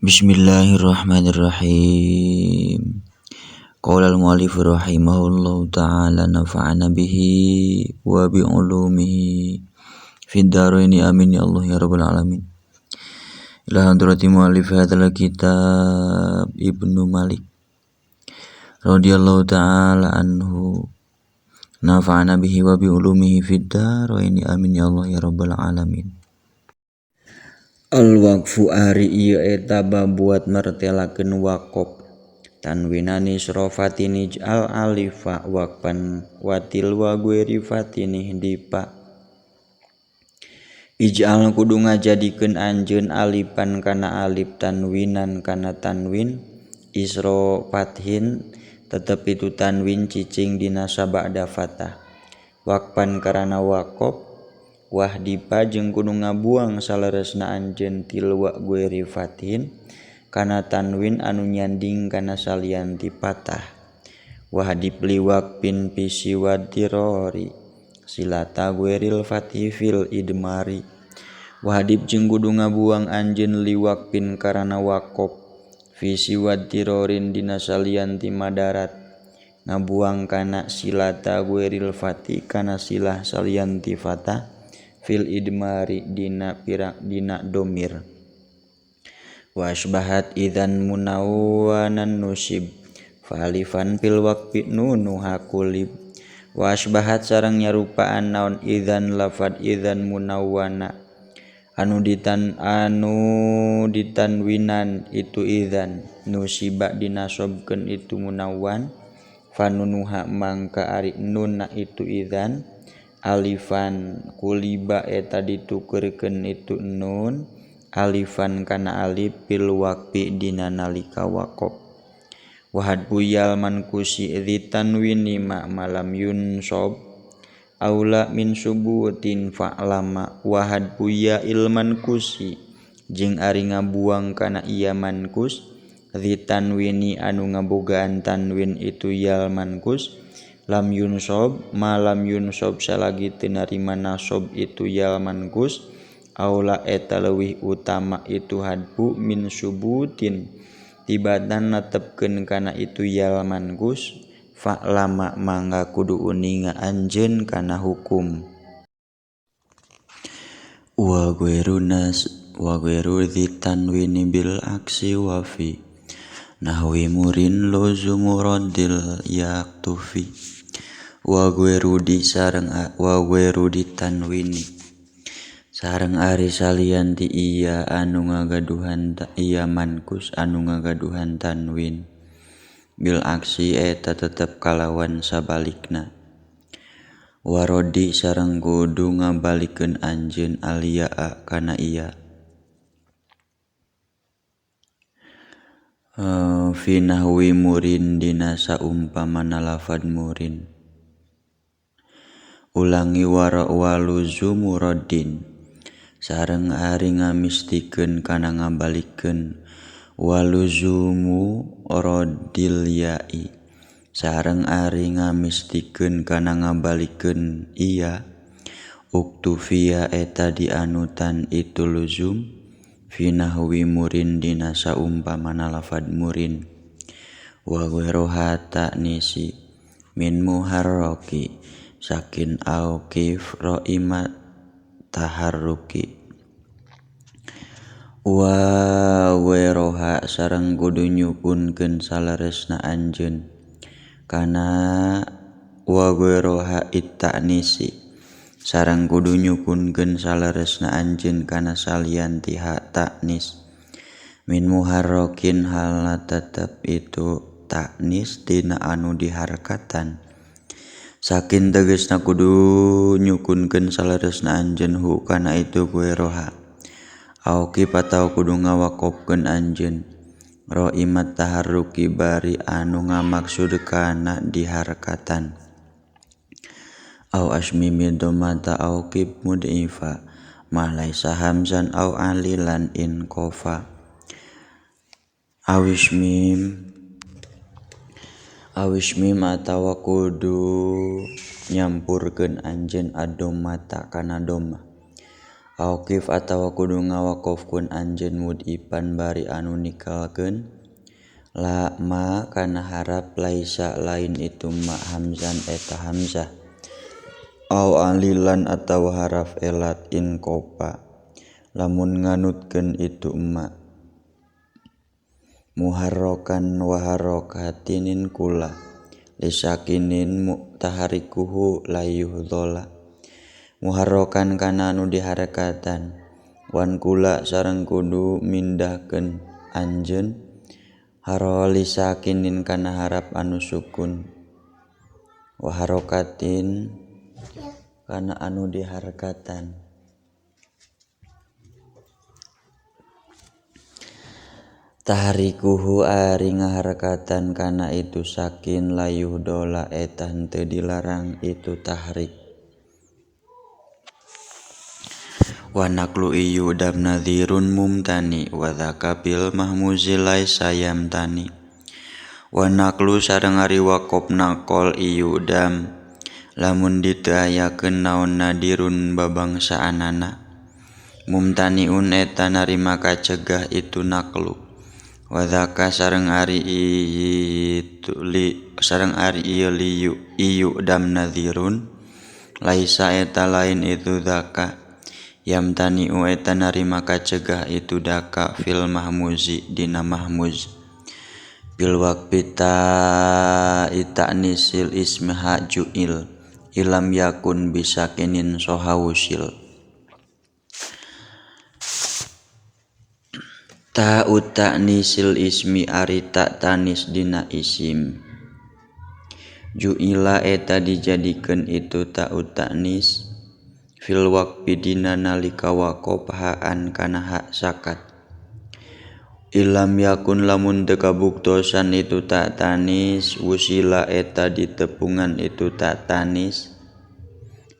Bismillahirrahmanirrahim. Qala al-mu'allif rahimahullahu ta'ala nafa'ana bihi wa bi ulumihi fid dharaini amin ya Allah ya rabbal alamin. Ila hadrati mu'allif hadzal kitab Ibnu Malik radhiyallahu ta'ala anhu nafa'ana bihi wa bi ulumihi fid dharaini amin ya Allah ya rabbal alamin. Al-waqfu ari ieu eta babuat martelakeun waqaf tanwinani srofatini al alifa waqfan watil wa guerifatini dipa ij'al kudu ngajadikeun anjeun alifan kana alif tanwinan kana tanwin isro fathin tetep itu tanwin cicing dina sabada fathah waqfan karana waqaf wahdipa jeung kudu ngabuang saleresna anjeun tilwa gueri fathin kana tanwin anu nyanding kana salian ti patah wahdib liwaqfin fi siwadirori silata gueril fathi fil idmari wahdib jeung kudu ngabuang anjeun liwaqfin karana waqaf fi siwadirorin dina salian ti madarat ngabuang kana silata gueril fathi kana silah salian ti fatah fil idmari dina pirang dina domir wa asbahat idzan munawwanan nusib falifan fil waqfi nunu hakulib wa asbahat sareng nyarupaan naon idzan lafad idzan munawwana anu ditan anu ditanwinan itu idzan nusiba dinasobkeun itu munawwan fanunuha mangka ari nunna itu idzan alifan kuliba eta ditukeurkeun itu nun alifan kana alif fil waqfi dina nalika waqaf wahad buyal mankusi ditanwini ma malam yunsob aula min subutin fa'lama wahad buya ilman kusi jeung ari ngabuang kana iya mankus ditanwini anu ngabogaan tanwin itu yal mankus lam yunsob malam yunsob salagi teu narima nasob itu yal mankus aula eta leuwih utama itu hadbu min subutin tibatan netepkeun kana itu yal mankus fa'lama mangga kudu uninga anjeun kana hukum wa ghairu nas wa ghairu dzitanwini bil aksi wa fi nahwi murin luzumuradil yaktufi wa ghairu di sareng wa ghairu ditanwini sareng ari salian ti iya anu ngagaduhan iya mankus anu ngagaduhan tanwin bil aksi eta tetep kalawan sabalikna warodi sareng kudu ngabalikeun anjeun aliyaa kana iya fi nahwi murin dina saumpamana lafad murin ulangi wara waluzumuradin sareng ari ngamistikeun kana ngabalikeun waluzumu radil ya'i sareng ari ngamistikeun kana ngabalikeun iya uktufia eta dianutan itu luzum fi nahwi murin dina saumpamana lafad murin wa ghairuha ta'nisi min muharraki sakin au kif ra'ima taharruki wa ghairuha sareng kudu nyukunkeun saleresna anjeun kana wa ghairuha ita'nisi sareng kudu nyukunkeun saleresna anjeun kana salian ti ha ta'nis min muharrakin halna tetep itu ta'nis tina anu diharkatan sakin tegasna kudu nyukunkeun saleresna anjeun hu kana itu ghairuha au kif atawa kudu ngawaqofkeun anjeun ra'imat taharruki bari anu ngamaksud kana diharkatan au asmimi domata au kif mud'ifa ma laisa hamzan au alilan in kofa awismim atawa kudu nyampurkeun anjeun adomata kana doma Auqif atawa kudu ngawaqofkeun anjeun mud'ipan bari anu nikelkeun la ma kana harap laisa lain itu ma hamzan eta hamzah au alilan atawa haraf elat in kopa lamun nganutkeun itu ma muharrokan wa harokatinin kula lisakinin mutaharikuhu layuh dhola muharrokan kana anu diharakatan wan kula sareng kudu mindahkeun anjeun harolisakinin kana harap anu sukun wa harokatin kana anu diharakatan. Tahrikuhu ari ngaharakatan kana itu sakin layuh dola eta henteu dilarang itu tahrik. Wa naqlu iyu dam nadhirun mumtani wa dzaka bil mahmuzi laisa yamtani. Wa naqlu sareng ari waqof naqol iyu dam lamun diteu naon nadirun babangsaanana mumtaniun eta narima kacegah itu naqlu. Wa dzaka sareng ari itu li sareng ari ieu liyu iyu dam nadhirun laisa eta lain itu dzaka yamtani'u eta narima kacegah itu daka fil mahmuzi dina mahmuz bil waqfi ta itanisil ismiha ju'il ilam yakun bisakinin sohawusil. Ta utanisil ismi ari ta tanis dina isim ju'ila eta dijadikeun itu ta utanis fil waqfi dina nalika waqof haan kana hak sakat ilam yakun lamun teu kabuktosan itu tak tanis wusila eta ditepungan itu tak tanis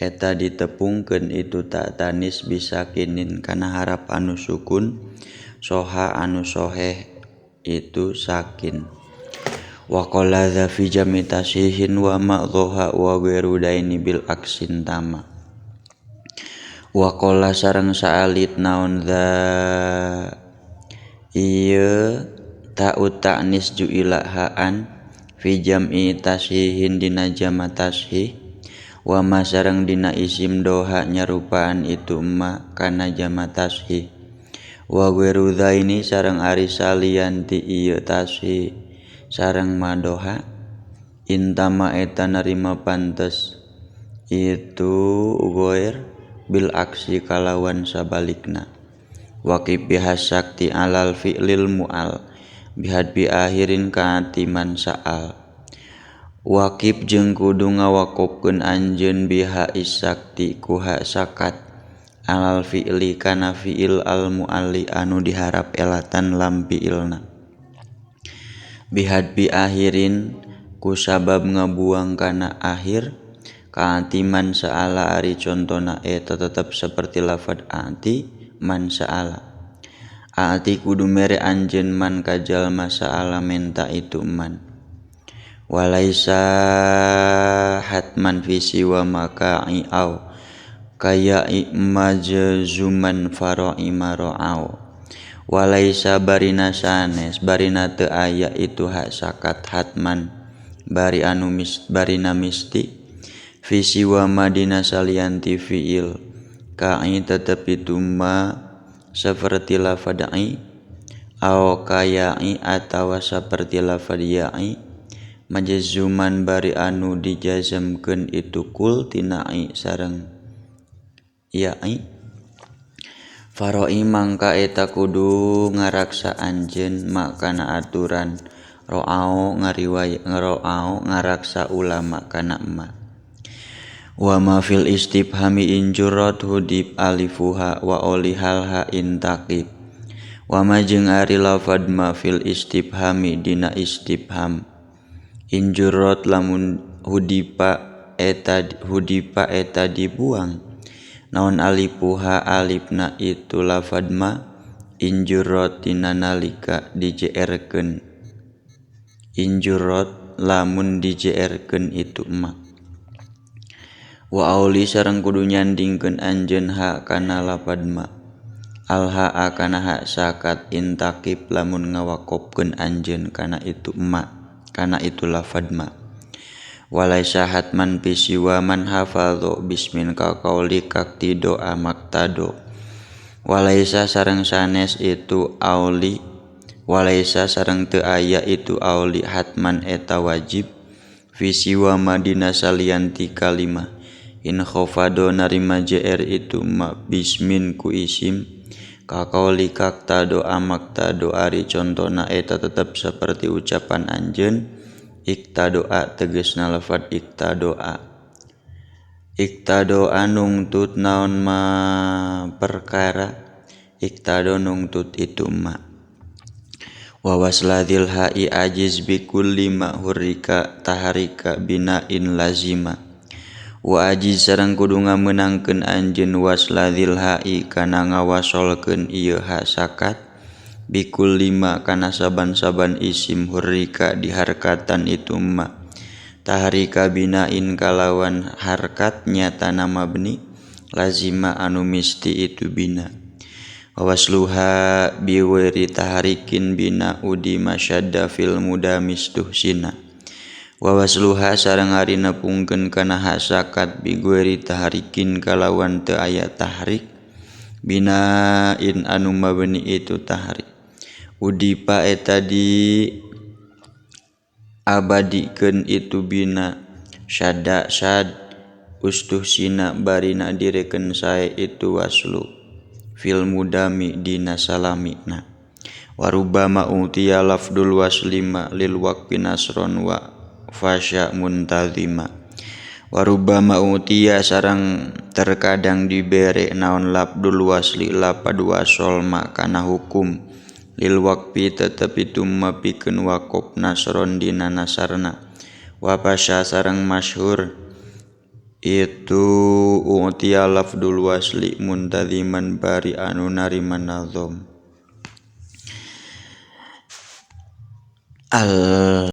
eta ditepungkeun itu tak tanis bisakinin kana harap anu sukun soha anu soheh itu sakin. Wa qala dza fi jami tasihin wa ma'dhaha wa ghairu daini bil aksin tama. Wa qala sareng saalit naon dza ieu ta'u ta'nis ju'ila haan fi jam'i tashihin dina jama tashih wa ma sareng dina isim doha nyarupaan itu ma kana jama tashih wa ghairu dzaini sareng ari salian ti ieu tashih sareng madoha intama eta narima pantes itu ghair bil aksi kalawan sabalikna. Waqif bihasakti alal fi'lil mu'al bihad bi akhirin kaatiman sa'al. Waqif jeung kudu ngawaqofkeun anjeun biha isakti ku hak sakat alal fi'li kana fi'il al mu'alli anu diharap elatan lam fi'ilna bihad bi akhirin ku sabab ngabuang kana akhir kaatiman sa'ala ari contona eta tetep seperti lafad ati man sa'ala. Ati kudu mere anjeun man ka jalma sa'ala menta itu man. Walaisa hatman fi siwa maka'i au kaya majzuman fara'i mara'au. Walaisa barina sanes barina teu aya itu hak sakat hatman bari anu barina misti fi siwa madina salianti fi'il ka'i tetep itu ma seperti lafad'i au kaya'i atawa seperti lafad ya'i majzuman bari anu dijazmkeun itu kul tina'i sareng ya'i faro'i mangka eta kudu ngaraksa anjeun makana aturan ro'ao ngariwaya ro'ao ngaraksa ulama kana ma. Wa ma fil istifhami injurat hudib alifuha wa olihal ha intaqib. Wa ma jeung ari lafad ma fil istifhami dina istifham injurat lamun hudipa eta dibuang naon alifuha alifna itu lafad ma injurat dina nalika dijeerkeun injurat lamun dijeerkeun itu ma. Wa auli sareng kudu nyandingkeun anjeun ha kana lapad ma al ha kana ha sakat intakib lamun ngawakopkeun anjeun kana itu ma kana itu lafad ma. Walaisa hatman fi siwa man hafadho bismin ka qauli kaktido amaktado. Walaisa sareng sanes itu auli walaisa sareng teu aya itu auli hatman eta wajib fi siwa madina salian ti kalimah. In khafado narima jr itu ma bismin ku isim ka qauli kaktado amaktado ari contona eta tetep seperti ucapan anjeun iktadoa tegesna lafad iktadoa. Iktadoa nungtut naon ma perkara iktado nungtut itu ma. Wa wasladil ha'i ajiz bi kulli ma hurrika taharika bina'in lazima. Wa ajiz sareng kudu ngamenangkeun anjeun wasladil ha'i kana ngawasolkeun ieu ha sakat bi kulli ma kana saban-saban isim hurrika diharkatan itu ma. Tahrika bina'in kalawan harkat nyatana mabni lazima anu misti itu bina. Wasluha biwiri tahrikin bina udi masyadda fil mudamistuhsina. Wawasluha sareng ari nepungkeun kana ha sakat bigueri tahrikin kalawan teu aya tahrik binain anu mabni itu tahrik. Udipa eta di abadikeun itu bina syadda syad ustuhsina barina direken sae itu waslu fil mudami dina salamina. Warubama utiya lafdul waslima lil waqfi nasron wa fasya muntazima. Warubama utiya sareng terkadang dibere naon lafdul wasli lapad wasol ma kana hukum lil waqfi tetep itu mapikeun waqaf nasron dina nasarna. Wa fasya sareng masyhur itu utiya lafdul wasli muntaziman bari anu narima nazom. Al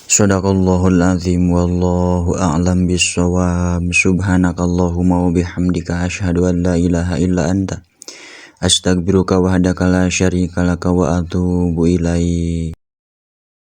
Sadaqallahul azim wallahu a'lam bissawab. Subhanakallahumma wa bihamdika asyhadu an la ilaha illa anta astaghfiruka wahdaka la syarika laka wa atubu ilaik.